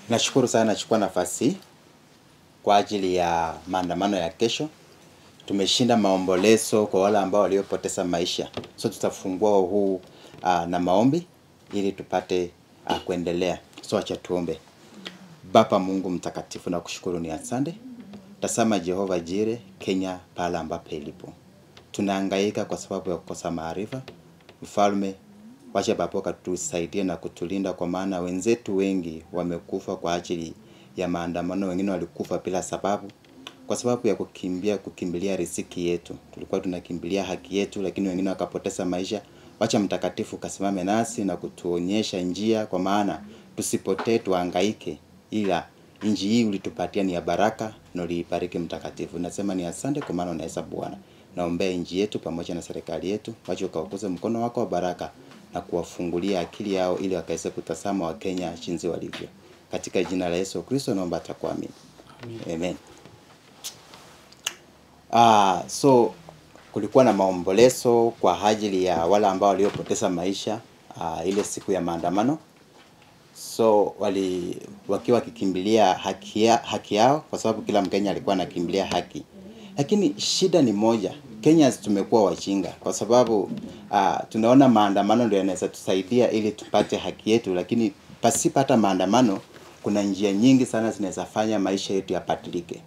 Nashukuru sana, nachukua nafasi kwa ajili ya maandamano ya kesho. Tumeshinda maombolezo kwa wale ambao waliopoteza maisha. So tutafungua huu na maombi ili tupate kuendelea. So acha tuombe. Baba Mungu mtakatifu, na kushukuru ni asante. Tazama Jehova Jire, Kenya pala ambapo ilipo. Tunahangaika kwa sababu ya kukosa maarifa. Mfalme, wacha Baba katusaidie na kutulinda, kwa maana wenzetu wengi wamekufa kwa ajili ya maandamano, wengine walikufa bila sababu, kwa sababu ya kukimbilia riziki yetu. Tulikuwa tunakimbilia haki yetu, lakini wengine wakapoteza maisha. Wacha mtakatifu kasimame nasi na kutuonyesha njia, kwa maana tusipotee, tuhangaike, ila nchi hii ulitupatia ni ya baraka na uliibariki mtakatifu. Nasema ni asante kwa maana unaweza Bwana. Naombea nchi yetu pamoja na serikali yetu, wacha ukaokoze mkono wako wa baraka na kuwafungulia akili yao ili wakaweze kutazama wa Kenya jinsi walivyo. Katika jina la Yesu Kristo naomba atakuamini. Amen. So kulikuwa na maombolezo kwa ajili ya wale ambao waliopoteza maisha ile siku ya maandamano. So wakiwa wakikimbilia haki yao, kwa sababu kila Mkenya alikuwa anakimbilia haki. Lakini shida ni moja, Kenya tumekuwa wajinga kwa sababu tunaona maandamano ndio yanaweza tusaidia ili tupate haki yetu, lakini pasipata maandamano kuna njia nyingi sana zinaweza fanya maisha yetu yapatilike.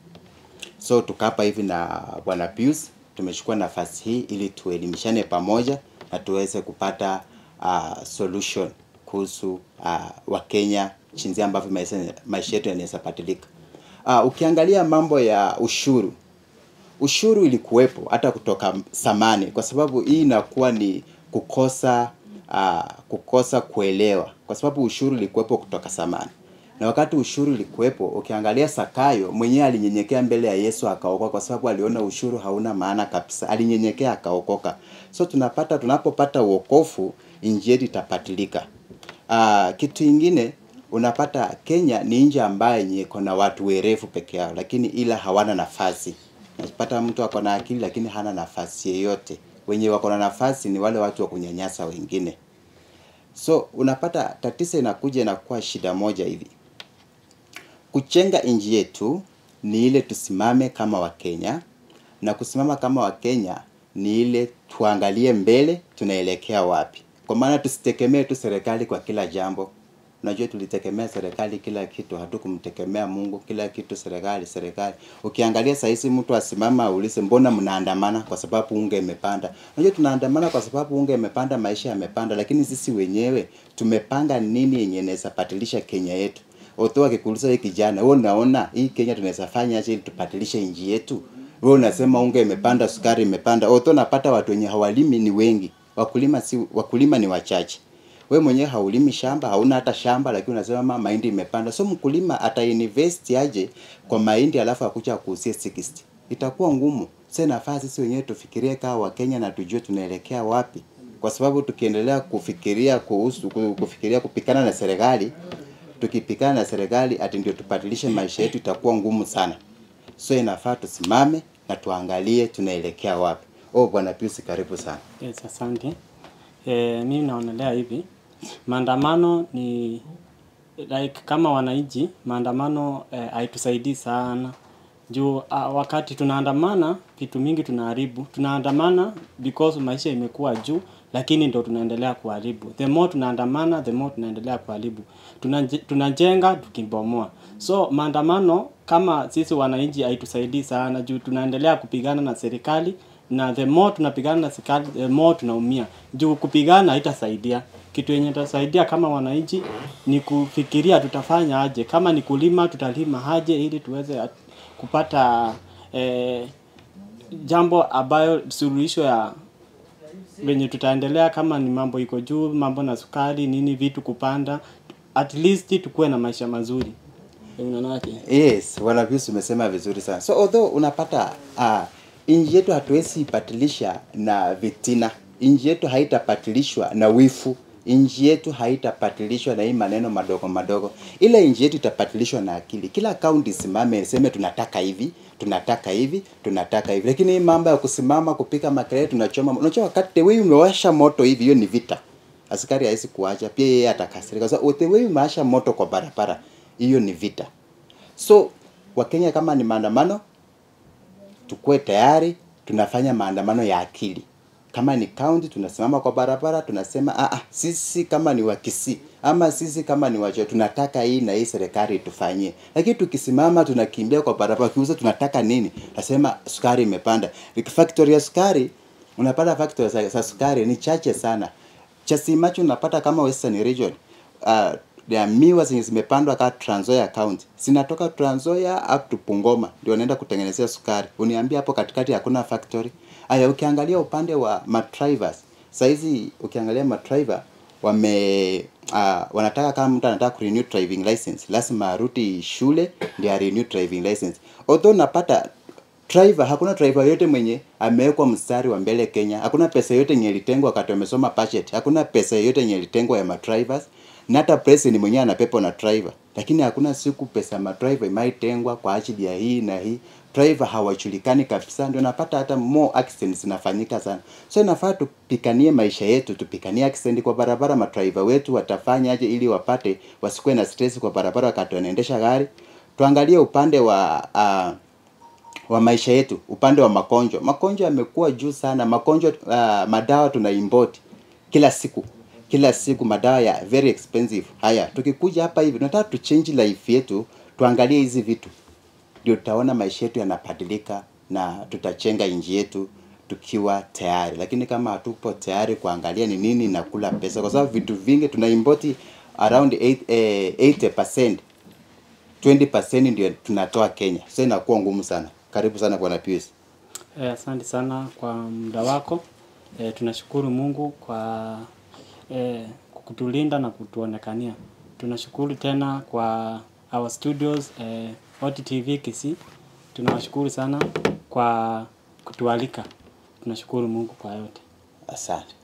So tukapa hivi na Bwana Pius, tumechukua nafasi hii ili tuelimishane pamoja na tuweze kupata solution kuhusu Wakenya jinsi ambavyo maisha yetu yanaweza patilika. Ukiangalia mambo ya ushuru, ushuru ilikuwepo hata kutoka zamani, kwa sababu hii inakuwa ni kukosa kuelewa, kwa sababu ushuru ilikuwepo kutoka zamani. Na wakati ushuru ilikuwepo, ukiangalia Zakayo mwenyewe alinyenyekea mbele ya Yesu akaokoka, kwa sababu aliona ushuru hauna maana kabisa. Alinyenyekea akaokoka. So tunapopata wokovu, nchi yetu itapatilika. Kitu ingine unapata Kenya ni nchi ambayo iko na watu werevu peke yao, lakini ila hawana nafasi. Unapata mtu ako na akili lakini hana nafasi yoyote. Wenye wako na nafasi ni wale watu wa kunyanyasa wengine. So unapata tatizo inakuja inakuwa shida moja hivi. Kujenga nchi yetu ni ile tusimame kama Wakenya, na kusimama kama Wakenya ni ile tuangalie mbele tunaelekea wapi. Kwa maana tusitegemee tu serikali kwa kila jambo. Unajua tulitegemea serikali kila kitu, hatukumtegemea Mungu kila kitu, serikali serikali. Ukiangalia saa hizi mtu asimama aulize mbona mnaandamana kwa sababu unga imepanda. Unajua tunaandamana kwa sababu unga imepanda, maisha yamepanda, lakini sisi wenyewe tumepanga nini yenye inaweza badilisha Kenya yetu? Otoa akikuuliza hii kijana, wewe unaona hii Kenya tunaweza fanya aje ili tupatilishe nchi yetu? Wewe unasema unga imepanda, sukari imepanda. Otoa napata watu wenye hawalimi ni wengi, wakulima ni wachache. Wewe mwenyewe haulimi shamba, hauna hata shamba, lakini unasema mama mahindi imepanda. So mkulima ata invest aje kwa mahindi alafu akuja kuuzia 60? Itakuwa ngumu. Sasa nafasi sisi wenyewe tufikirie kama Wakenya na tujue tunaelekea wapi. Kwa sababu tukiendelea kufikiria kuhusu kufikiria kupikana na serikali, tukipikana na serikali ati ndio tupatilishe maisha yetu, itakuwa ngumu sana. So inafaa tusimame na tuangalie tunaelekea wapi. Oh, Bwana Pius, karibu sana. Yes, asante. Mimi naonelea hivi. Maandamano ni like kama wananchi, maandamano haitusaidii sana. Juu wakati tunaandamana vitu mingi tunaharibu. Tunaandamana because maisha imekuwa juu, lakini ndio tunaendelea kuharibu. The more tunaandamana, the more tunaendelea kuharibu. Tunajenga tukibomoa. So maandamano kama sisi wananchi haitusaidii sana juu tunaendelea kupigana na serikali, na the more tunapigana na serikali the more tunaumia. Juu kupigana haitasaidia. Kitu yenye itasaidia kama wananchi ni kufikiria tutafanya aje. Kama ni kulima tutalima aje ili tuweze kupata jambo ambayo suluhisho ya venye tutaendelea. Kama ni mambo iko juu, mambo na sukari nini vitu kupanda, at least tukue na maisha mazuri. Unaonaje? Yes, Bwana Pius umesema vizuri sana. So although unapata nchi yetu hatuwezi ipatilisha na vitina. Nchi yetu haitapatilishwa na wifu. Nchi yetu haitapatilishwa na hii maneno madogo madogo. Ile nchi yetu itapatilishwa na akili. Kila kaunti isimame iseme tunataka hivi, tunataka hivi, tunataka hivi. Lakini hii mambo ya kusimama kupika makelele tunachoma. Unajua wakati wewe umewasha moto hivi, hiyo ni vita. Askari hawezi kuacha, pia yeye atakasirika. Kwa sababu the way umeasha moto kwa barabara, hiyo ni vita. So Wakenya, kama ni maandamano, tukue tayari, tunafanya maandamano ya akili. Kama ni county, tunasimama kwa barabara, tunasema sisi kama ni wa Kisii ama sisi kama ni Wajaluo tunataka hii na hii serikali itufanyie. Lakini tukisimama tunakimbia kwa barabara kiuza tunataka nini? Nasema sukari imepanda. Factory ya sukari, unapata factory za sukari ni chache sana. Chasimacho unapata kama Western Region, ya miwa zenye zimepandwa kama Trans Nzoia County, zinatoka Trans Nzoia up to Bungoma ndio wanaenda kutengenezea sukari. Uniambia hapo katikati hakuna factory. Aya, ukiangalia upande wa madrivers, saizi ukiangalia madriver wame wanataka kama mtu anataka kurenew driving license lazima arudi shule ndio renew driving license. Although unapata driver, hakuna driver yote mwenye amewekwa mstari wa mbele Kenya. Hakuna pesa yote yenye ilitengwa wakati wamesoma budget. Hakuna pesa yote yenye ilitengwa ya madrivers. Na hata president mwenyewe anapepo na driver. Lakini hakuna siku pesa ya madriver imetengwa kwa ajili ya hii na hii. Driver hawajulikani kabisa, ndio napata hata more accidents zinafanyika sana. So inafaa tupikanie maisha yetu, tupikanie accident kwa barabara. Madriver wetu watafanya aje ili wapate wasikuwe na stress kwa barabara wakati wanaendesha gari. Tuangalie upande wa maisha yetu, upande wa magonjwa. Magonjwa yamekuwa juu sana. Magonjwa, madawa tuna import kila siku. Kila siku madawa ya very expensive. Haya, tukikuja hapa hivi tunataka tu change life yetu, tuangalie hizi vitu. Ndio tutaona maisha yetu yanabadilika na tutajenga nchi yetu tukiwa tayari. Lakini kama hatupo tayari kuangalia ni nini inakula pesa, kwa sababu vitu vingi tuna import around 80%, 20% ndio tunatoa Kenya. So inakuwa ngumu sana. Karibu sana Bwana Pius. Asante sana kwa muda wako. Tunashukuru Mungu kwa kutulinda na kutuonekania. Tunashukuru tena kwa our studios, OTTV Kisii. Tunawashukuru sana kwa kutualika. Tunashukuru Mungu kwa yote. Asante.